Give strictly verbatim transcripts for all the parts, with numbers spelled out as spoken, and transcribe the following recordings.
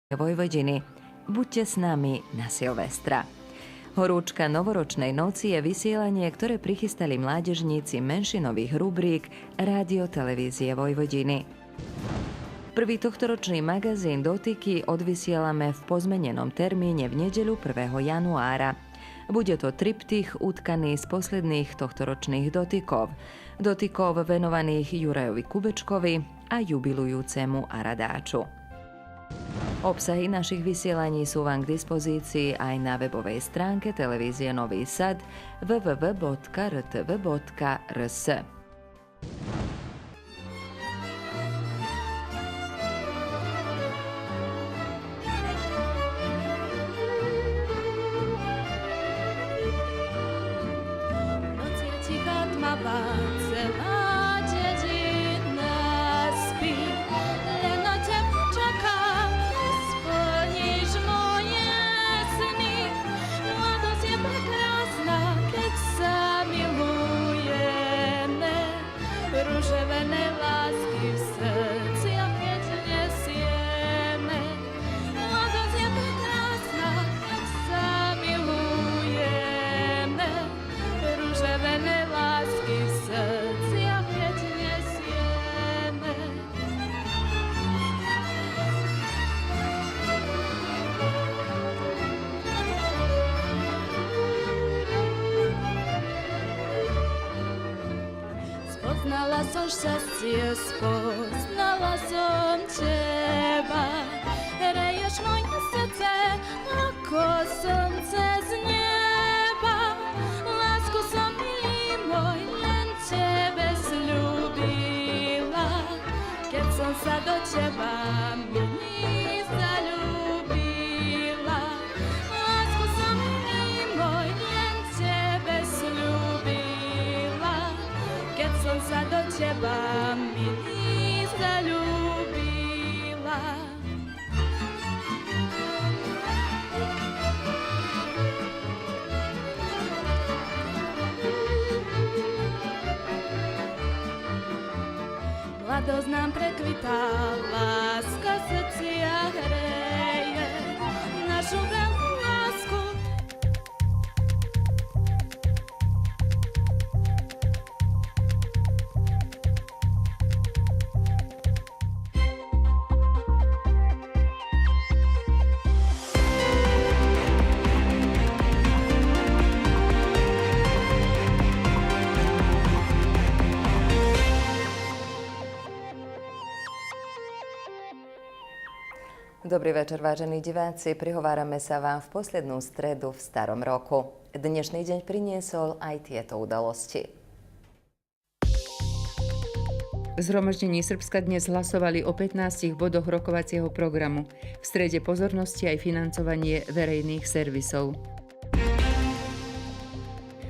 Vojvodiny. Buďte s nami na Silvestra. Horúčka Novoroczney noci je vysielanie, ktoré prichystali mládežníci menšinových rubrík Rádio Televízie Vojvodiny. Prvý tohtoročný magazín Dotyky odvysielame v pozmenenom termíne v nedeľu prvého januára. Bude to triptych utkaný z posledných tohtoročných dotykov. Dotykov venovaných Jurajovi Kubečkovi a jubilujúcemu Aradáču. Obsahy našich vysielaní sú vám k dispozícii aj na webovej stránke Televízie Nový Sad w w w bodka r t v bodka r s. Noc je cichá, tmavá, celá dedina spí. Len na teba čakám, splníš moje sny. Mladosť je prekrásna, keď sa milujeme. Rúže venej lásky v srdciach, keď nesieme. Mladosť je prekrásna, ak sa milujeme. Rúže venej lásky v srdciach, keď nesieme. Spoznala som šťastie, spoznala som teba. Hreješ moje srdce ako slnce z neba. Lásku som, milý môj, len tebe sľúbila. Keď som sa do teba, milý, zaľúbila. Lásku som, milý môj, len tebe sľúbila. Som sa do teba, milý, zaľúbila. Mladosť nám prekvitá, láska srdcia hreje, našu vrelú lásku. Добри вечер, важени диваци. Приговараме са вам в последну стреду в старом року. Днешни дзень принєсол ай тиєто удалосци. Згромаждзенє Србска днєс гласовали о петнастих бодох роковацєго програму. В стреде позорносци ай финансованє верейних сервисох.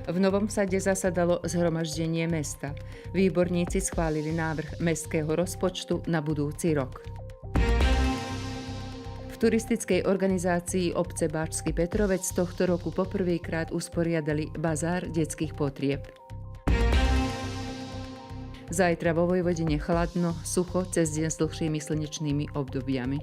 В Новом Садзе засадало Згромаждзенє места. Виборнїци схвалили наврг местского розпочту на будуци рок. В Туристицкей орґанизациї опце Бачски Петровец тохто року по први крат успорядали базар дзецких потрєб. Зайтра во Войводине хладно, сухо, цез дзень з длгшими слнєчними обдобями.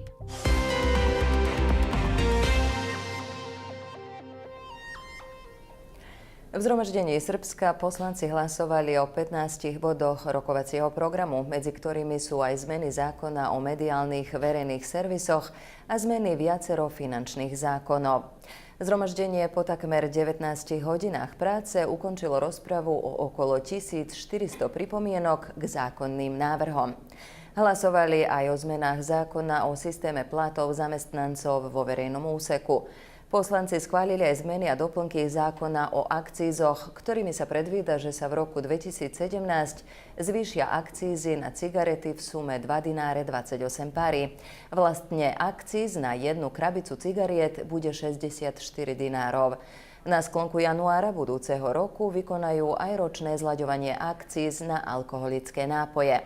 В Згромаждзени Србска посланци гласовали о петнастих бодох роковациєго програму, медзи хторими су ай змени Закона о медиялних верейних сервисох а змени вяцеро финансних законох. Згромаждзенє по такмер дзеветнастих годзинах праце укончило розправу о около тисяч штиристо припомиєнок к законим навргом. Гласовали ай о зменах Закона о системе платох заместнанцох во верейному усеку. Посланци схвалили ай змени а доплнки Закона о акцизох, хторими ся предвида же ся в року две тисяч седемнаст звишя акцизи на циґарети в суме два динаре двацец осем пари. Властнє акциз на єдну крабицу циґариєт будзе шейсцдзесят штири динарох. На склонку януара будуцего року виконаю ай рочне зладьованє акциз на алкоголїцке напоє.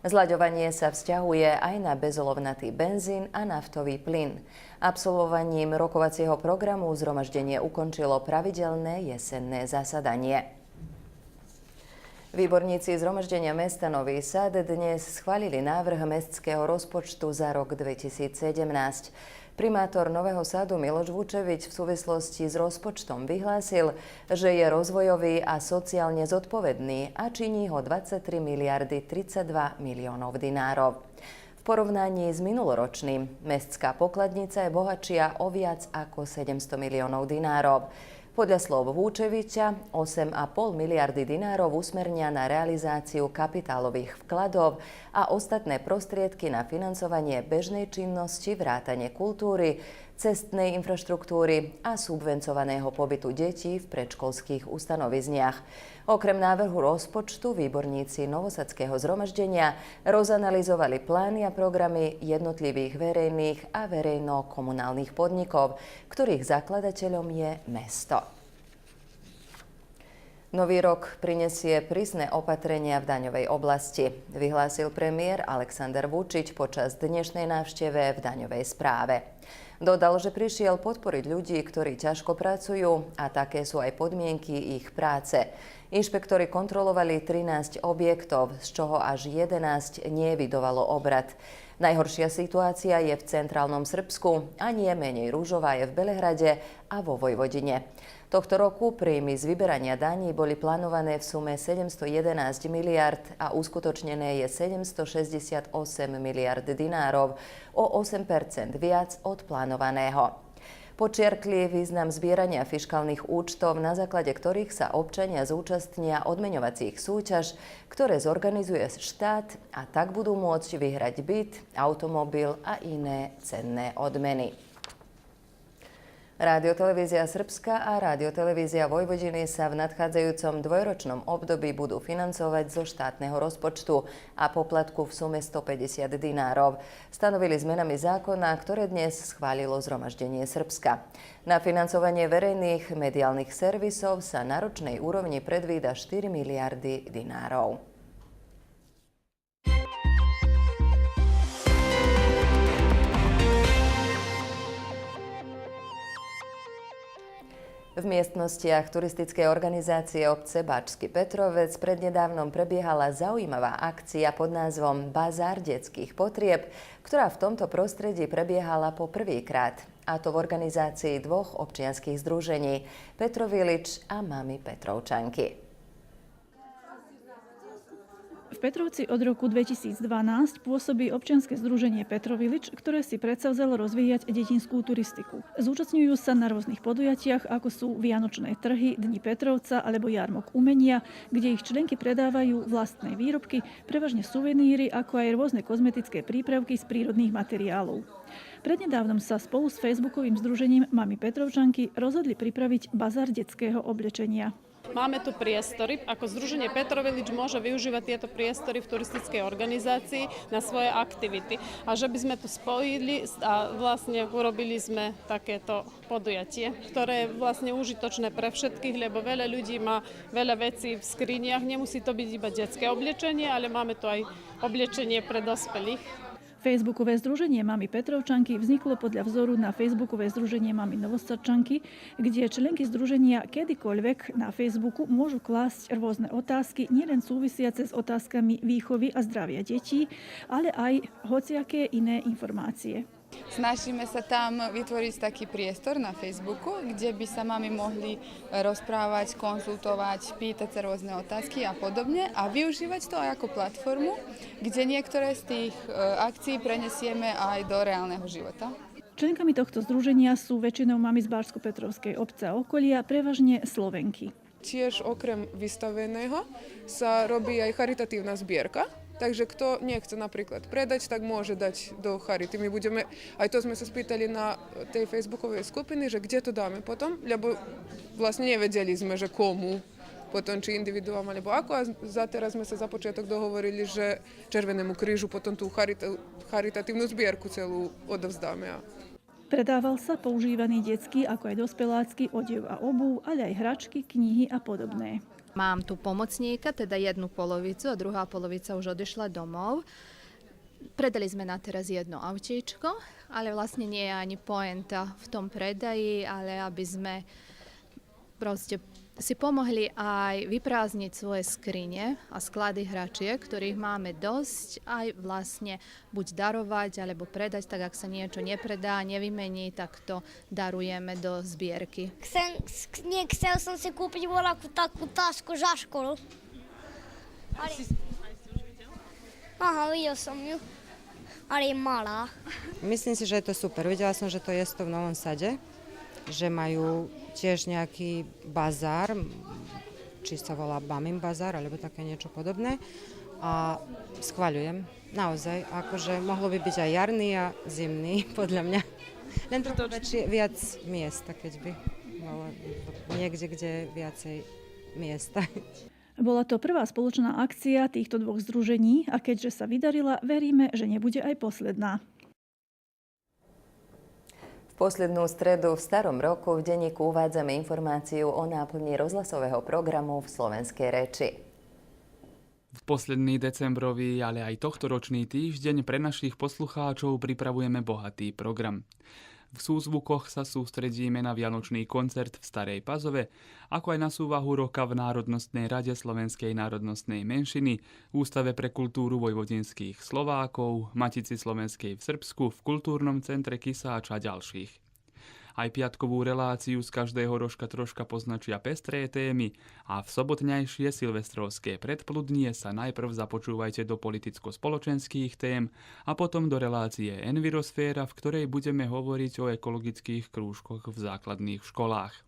Зладьованє ся взтягує ай на безоловнати бензин а нафтови плин. Абсолвованїм роковациєго програму Згромаждзенє укончило правиделне єсенне засаданє. Виборнїци Згромаждзеня места Нови Сад днєс схвалїли наврг местского розпочту за рок две тисяч седемнаст. Приматор Нового Саду Милош Вучевич в сувислосци з розпочтом вигласил же є розвойови а социялнє зодповедни, а чинї го двацец три милиярди трицец два милионох динарох. В поровнанї з минулорочним, местска покладнїца є богатшия о вяц ако седемсто милионох динарох. Подля слов Вучевича, осем а пол милиярди динарох усмерня на реализацию капиталових вкладох, а остатне прострєдки на финансованє бежней чинносци, вратанє култури, цестней инфраструктури а субвенцованого побиту дєци в предшколских установизнях. Окрем наверґу розпочту, виборнїци Новосадского згромаждєня розанализовали плани а програми єднотлївих верейних а верейно-комуналних поднїкох, хторих закладательом є место. Нови рок принєсє призне опатреня в даньовей обласци, вигласил премиєр Александар Вучич почас днєшней навщеве в даньовей справе. Додал же пришел подпориц людзи, хтори тяжко працую, а таке су ай подмиєнки їх праце. Иншпектори контроловали тринасц обєктох, з чого аж єденасц нє видовало обрат. Найгоршия ситуация є в централном Српску, а нє менєй ружова є в Белеграде а во Войводине. Тохто року прийми з вибераня данї боли плановане в суме седемсто єденасц милиярд, а ускуточнєне є седемсто шейсцдзесят осем милиярд динарох, о осем перцент вяц од планованого. Подчеркли визнам збираня фишкалних учтох, на закладе хторих са обчаня зучастня одменьовацих сутяж, хторе зорґанизує штат, а так буду моц виграц бит, автомобил а ине ценне одмени. Радио-телевизия Српска а Радио-телевизия Войводини са в надхадзаюцом двойрочном обдоби буду финансовац зоз штатного розпочту, а поплатку в суме сто пейдзесят динарох. Становили зменами закона, хторе днєс схвалїло Згромаждєнє Српска. На финансованє верейних медиялних сервисох са на рочней уровнї предвида штири милиярди динарох. В мєстносцях Туристицкей орґанизациї опце Бачски Петровец преднєдавном пребєгала зауїмава акция под назвом Базар дєтских потрєб, котра в томто простредї пребєгала по први крат, а то в орґанизациї двох опчинских здруженї Петровилич а Мами Петровчанки. В Петровци од року две тисяч дванац пуособи Обчанске здруженє Петровилич, хторе си предсавзело розвияц дєтїнску туристику. Зучацнюю са на рузних подуятях, ако су вияночне трги, Днї Петровца алєбо ярмок уменя, ґдзе їх членки предаваю властне виробки, преважнє сувенири, ако ай рузне козметицке приправки з природних материялох. Преднєдавном са сполу з фейсбуковим здруженїм Мами Петровчанки розгодли приправиц базар дєтского облєченя. Маме ту приєстори, ако здруженє Петровилич може виуживац тиєто приєстори в туристицкей орґанизациї на свойо активити. А же би зме ту споїли а властнє уробили зме такето подуятє, хторе є властнє ужиточне пре вшытких, лєбо вельо людзи ма вельо веци в скринях, нє муси то биц иба дєтске облєченє, алє маме ту ай облєченє пре доспелих. Фейсбукове здруженє Мами Петровчанки взникло подля взору на фейсбукове здруженє Мами Новосадчанки, ґдзе членки здруженя кедикольвек на фейсбуку можу класц рузне отазки, нєлєн сувисяце з отазками вихови а здравя дєтї, алє ай гоцияке ине информациє. Snažíme sa tam vytvoriť taký priestor na Facebooku, kde by sa mami mohli rozprávať, konzultovať, pýtať sa rôzne otázky a podobne a využívať to aj ako platformu, kde niektoré z tých akcií prenesieme aj do reálneho života. Членками тохто здруженя су векшинов мами з Бачско-Петровскей опци а околя, преважнє Словенки. Tiež okrem vystaveného sa robí aj charitatívna zbierka, takže kto nechce napríklad predať, tak môže dať do charity. My budeme, aj to sme sa spýtali na tej facebookovej skupiny, že kde to dáme potom, lebo vlastne nevedeli sme, že komu potom, či individuálne, alebo ako. A za teraz sme sa za počiatok dohovorili, že Červenému krížu potom tú charitatívnu zbierku celú odovzdáme. Предавал са поуживани дєтски, ако ай доспелацки одєв а обув, алє ай грачки, кнїги а подобне. Мам ту помоцнїка, теда єдну половицу, а друга половица уж одишла домов. Предали зме на тераз єдно автичко, алє властнє нє є анї поента в том предаї, алє аби зме Proste Си помогли ай випразнїц своє скринє а склад играчиєк, хторих маме досц, ай властнє буц даровац, алєбо предац, так як ше нїчо нє преда, нє вименї, так то даруєме до збирки. Хцем, ск-, нє, хцел сом си купиц воляку таку таску за школу. Алє... Ага, видзел сом ю. Алє мала. Мислим си же је то супер. Видзела сом же то јесто у Новом Садзе, же маю тијеж њаяки базар, чи ше вола Бамин базар, алєбо таке нијечо подобне. А схвалјујем. Наозај, акоже, могло би биц ај јарни, а зимни, подля мня. Лєм то веци вияц миєста, кед би мала нєгдзе, дзе вияцей миєста. Bola to prvá spoločná akcia týchto dvoch združení a keďže sa vydarila, veríme, že nebude aj posledná. В послєдну стреду в старом року в Денїку увадзаме информацию о наплнї розгласового програму в Словенскей речи. В послєдни децемброви, алє ай тохторочни тиждзень пре наших послухачох приправуєме богати програм. В Сузвукох ша сустредзиме на вяночни концерт в Старей Пазове, ако ай на сувагу рока в Народносней радзе Словенскей народносней меншини, Уставе пре културу войводинских Словакох, Матїци словенскей в Србску, в Културном центре Кисач а дальших. Ай пяткову релацию З каждого рожка трошка познача пестре теми, а в соботнєйше силвестровске предполуднє ша найпрв започувайце до политицко-сполоченских тем, а потом до релациї Енвиросфера, в хторей будземе говориц о еколоґицких кружкох в закладних школах.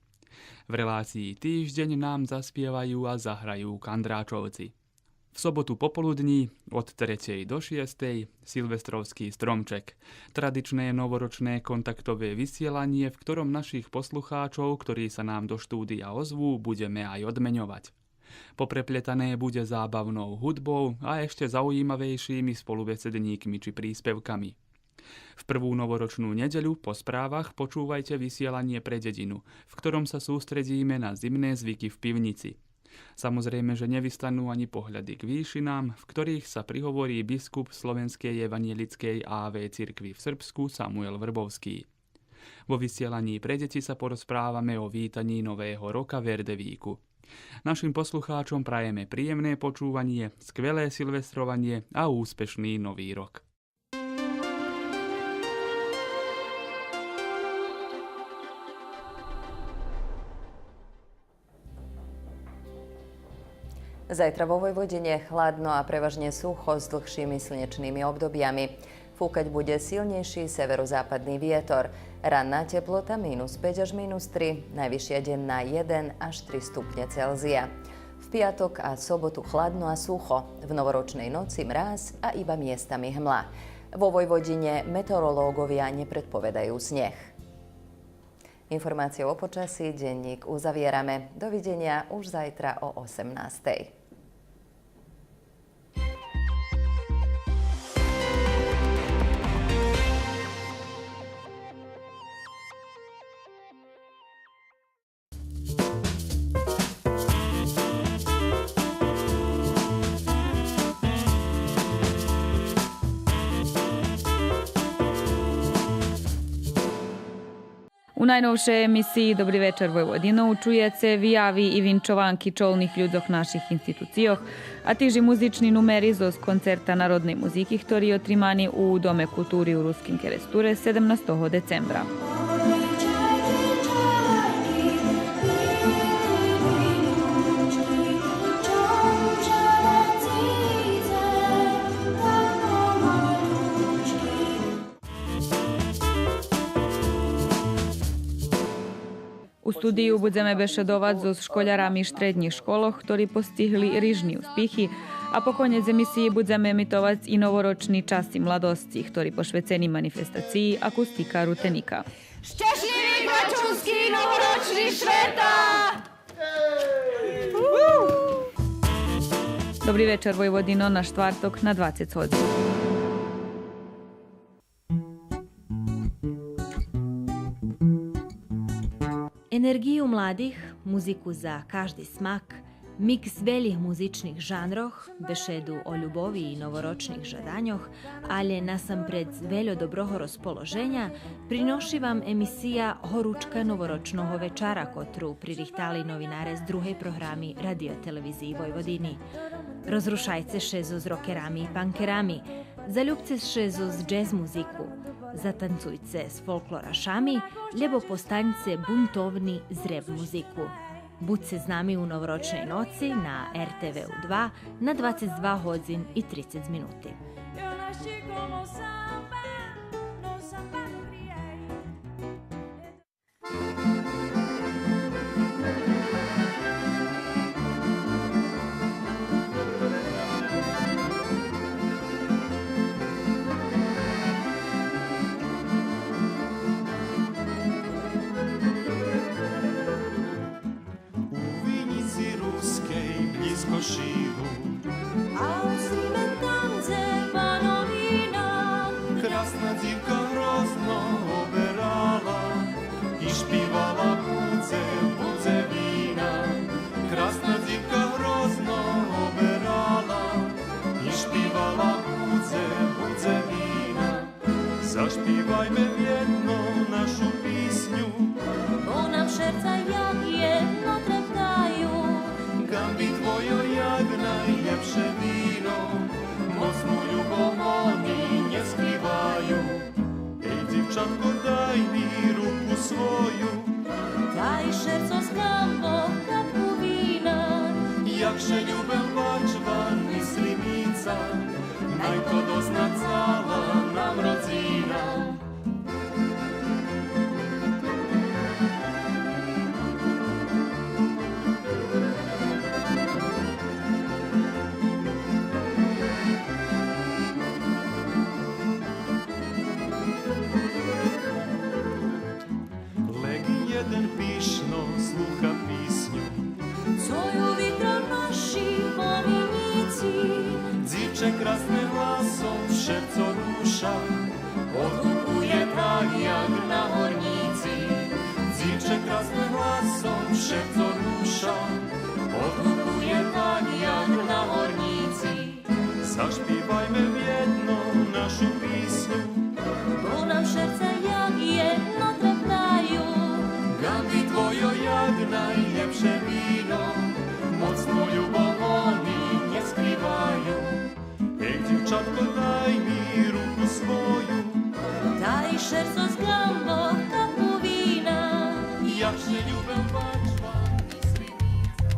В релациї Тиждзень нам заспєваю а заграю Кандрачовци. В соботу пополуднї од трецей до шєстей Силвестровски стромчек, традичне новорочне контактове висєланє, в хтором наших послухачох, хтори ша нам до штудия озву, будземе ай одменьовац. Попреплєтане будзе забавнов гудбов а ище зауїмавейшими сполубеседнїкми чи приспєвками. В прву новорочну нєдзелю по справах почувайце висєланє пре дзедзину, в хтором ша сустредзиме на зимне звики в пивнїци. Самозрейме же нє вистану анї погляди к вишинам, в хторих ша приговори бискуп Словенскей еванєлїцкей А В циркви в Србску Самуел Врбовски. Во висєланї пре дзеци ша порозправаме о витанї нового рока в Ердевику. Нашим послухачом праєме приємне почуванє, сквеле силвестрованє а успєшни Нови рок. Зайтра во Войводине хладно а преважнє сухо з длгшими слнєчними обдобями. Фукать будзе силнєйши северозападни вєтор. Ранна тєплота минус пец аж минус три, найвисшя денна єден аж три ступнє Целзия. В пияток а соботу хладно а сухо. В новорочней ноци мраз а иба мєстами гмла. Во Войводине метеоролоґовя нє предповедаю снєг. Информациї о почаси Денїк узавєраме. Довидзеня уж зайтра о осемнастей. У найновшей емисиї Добри вечар, Войводино, чуєце вияви и винчованки чолних людзох наших институцийох, а тиж и музични нумери зоз концерта народней музики, хтори отримани у Доме култури у Руским Керестуре седемнастого децембра. У студию будземе бешедовац зоз школярами штреднїх школох, хтори постигли рижни успихи, а по конєц емисиї будземе емитовац и новорочни Часи младосци, хтори пошвецени манифестациї Акустика Рутеника. Щешлїви Крачунски новорочни швета! Добри вечар, Войводино, на штварток на двацец годзин. Енерґию младих, музику за кажди смак, Микс велїх музичних жанрох, бешеду о любови и новорочних жаданьох, алє насампредз вельо доброго розположеня, приноши вам емисия Горучка новорочного вечара, котру пририхтали новинаре з Другей програми Радио-телевизиї Войводини. Розрушайце ше зоз рокерами и панкерами, залюбце ше зоз джез музику, затанцуйце з фолклорашами, лєбо постаньце бунтовни з реп музику. Будзце з нами у новорочней ноци на ер те ве у два на двацец два годзин и трицец минути. У винїци рускей блїз Кошиґу. А у зиме там дзе пановина. Красна дзивка грозно оберала и шпивала: Будзе, будзе вина. Красна дзивка грозно оберала и шпивала: Будзе, будзе вина. Зашпивайме вєдно нашу писню. Бо нам шерца як єдно трептаю. Ґамби твойо як найлєпше вино, моцну любов они нє скриваю. Ей, дзивчатко, дай ми руку свою. Дай, шерцо, з ґамбох капку вина. Як ше любим бачва ни сримица, най то дозна цала нам родзина. Леґин єден пишно слуха писню. Цо ю витро ноши по винїци. Дзивче красне гласом шерцо руша, одгукує так, як на горнїци. Дзивче красне гласом шерцо руша, одгукує так, як на горнїци. Зашпивайме вєдно нашу писню. Бо нам шерца як єдно трептаю. Ґамби твойо як найлєпше вино, моцну любов они нє скриваю. Ей, дзивчатко, дай ми руку свою. Дай, шерцо, з ґамбох капку вина. Як ше любим бачва ни сримица.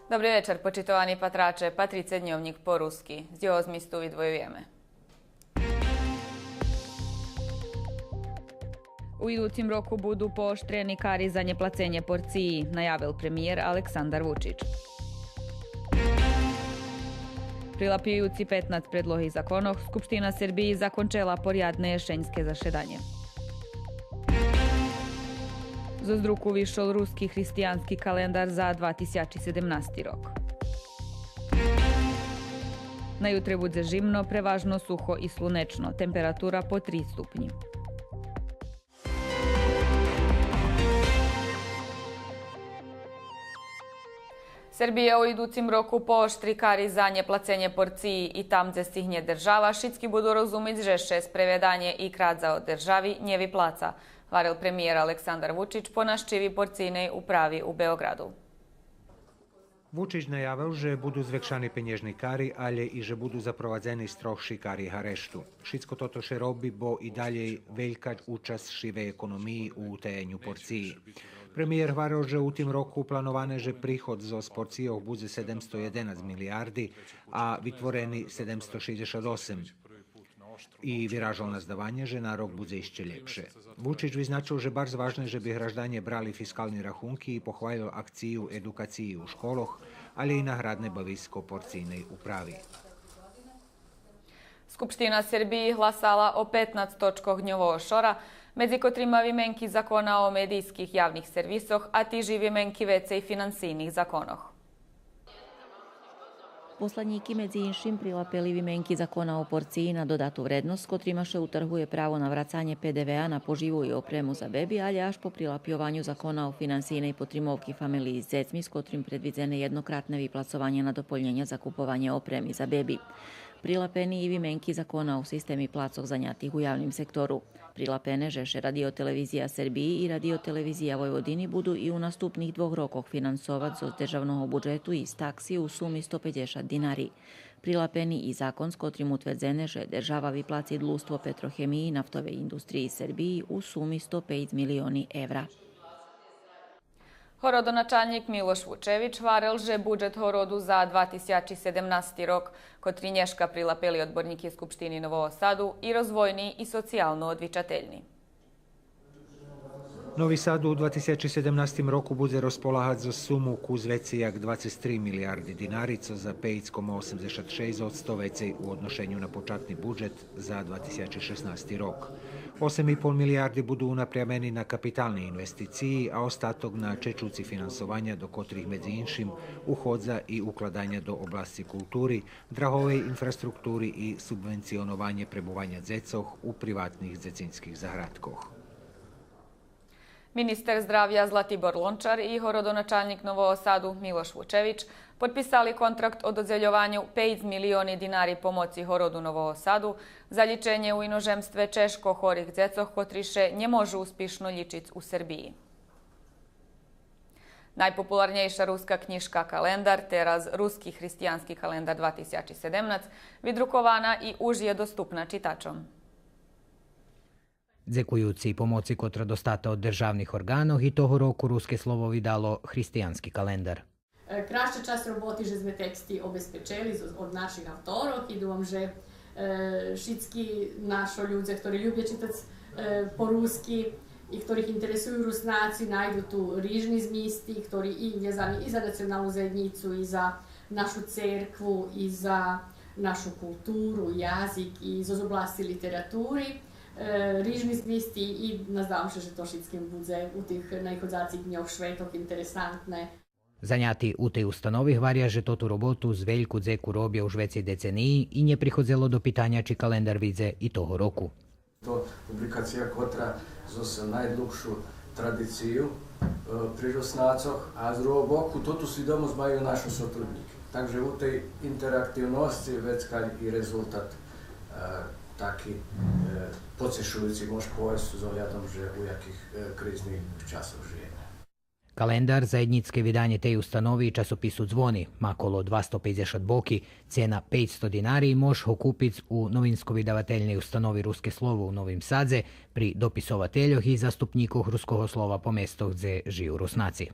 Добри вечар, почитовани патраче, патрице Дньовнїк по руски. З його змисту видвоюєме. У идуцим року буду пооштрени кари за нєплаценє порциї, наявел премиєр Александар Вучич. Прилапююци петнац предлоги законох, Скупштина Сербиї закончела порядне єшеньске зашеданє. Зоз друку вишол Руски християнски календар за два тисячи седемнасти рок. На ютре будзе жимно, преважно сухо и слунечно, температура по три ступнї. Сербия у идуцим року пооштри кари за нєплаценє порциї и там дзе стигнє держава, шицки буду розумиц же ше спреведанє и крадза од держави нє виплаца, гварел премиєр Александар Вучич по нащиви порцийней управи у Беоґраду. Вучич наявел же буду звекшани пенєжни кари, алє и же буду запровадзени строгши кари гарешту. Шицко тото ше роби, бо и далєй велька учасц шивей економиї у утаєню порциї. Премиєр гварел же у тим року плановане же приход зоз порцийох будзе седемсто єденац милиярди, а витворени седемсто шейдзешат осем. И виражел наздаванє же на рок будзе ище лєпше. Вучич визначел же барз важне же би гражданє брали фискални рахунки и похвалєл акцию едукациї у школох, алє и наградне бависко порцийней управи. Скупштина Сербиї гласала о петнац точкох дньового шора, медзи котрима вименки закона о медийских явних сервисох, а тиж и вименки вецей финансийних законох. Посланїки, медзи иншим, прилапели вименки закона о порциї на додату вредносц, котрима ше утаргує право на врацанє П Д В А на поживу и опрему за беби, алє аж по прилапйованю закона о финансийней потримовки фамелиї з дзецми, з котрим предвидзене єднократне виплацованє надополнєня за купованє опреми за беби. Прилапени и вименки закона о системи плацох занятих у явним сектору. Прилапене же ше Радио-телевизия Сербиї и Радио-телевизия Войводини буду и у наступних двох рокох финансовац зоз державного буджету и з такси у суми сто пейдзешат динари. Прилапени и закон з котрим утвердзене же держава виплаци длуство Петрохемиї, нафтовей индустриї Сербиї у суми сто пейц милиони евра. Городоначалнїк Милош Вучевич гварел же буджет городу за два тисячи седемнасти рок, котри нєшка прилапели одборнїки Скупштини Нового Саду, и розвойни и социялно одвичательни. Нови Сад у два тисячи седемнастим року будзе розполагац зоз суму кус вецей як двацец три милиярди динари, цо за пейц кома осемдзешат шейсц одсто вецей у одношеню на початни буджет за два тисячи шеснасти рок. Осем и пол милиярди буду унапрямени на капитални инвестициї, а остаток на чечуци финансованя, до котрих, медзи иншим, уходза и укладаня до обласци култури, драговей инфраструктури и субвенционованє пребуваня дзецох у приватних дзецинских заградкох. Министер здравя Златибор Лончар и городоначалнїк Нового Саду Милош Вучевич подписали контракт о додзельованю пейц милиони динари помоци городу Нового Саду за лїченє у иножемстве чежко хорих дзецох котри ше нє можу успишно лїчиц у Сербиї. Найпопуларнєйша руска кнїжка Календар, тераз Руски християнски календар два тисячи седемнац, видрукована и уж є доступна читачом. Дзекуюци помоци котра достата од державних орґанох, и того року Руске слово видало християнски календар. Е, краща часц роботи же зме тексти обезпечели з-, од наших авторох и думам же, е, шицки нашо людзе хтори любя читац, е, по руски и хторих интересую Руснаци, найду ту рижни змисти, хтори и вязани и за националну заєднїцу, и за нашу церкву, и за нашу културу, язик, и зоз обласци литератури, е, рижни змисти и наздавам ше же то шицким будзе у тих наиходзацих дньох шветох интересантне. Заняти у тей установи гваря же тоту роботу з вельку дзеку робя уж вецей децениї и нє приходзело до питаня чи календар видзе и того року. То публикация котра зоз найдлугшу традицию, е, при Руснацох, а з другого боку тоту свидомосц маю нашо сотруднїки. Так же у тей интерактивносци вецка и резултат, е, таки, е, поцешуюци, мож повесц, з оглядом же у яких, е, кризних часох жиєме. Календар, заєднїцке виданє тей установи и часопису Дзвони, ма коло двасто пейдзешат боки, цена пейцсто динари, мож го купиц у Новинско-видавательней установи Руске слово у Новим Садзе, при дописовательох и заступнїкох Руского слова по местох дзе жию Руснаци.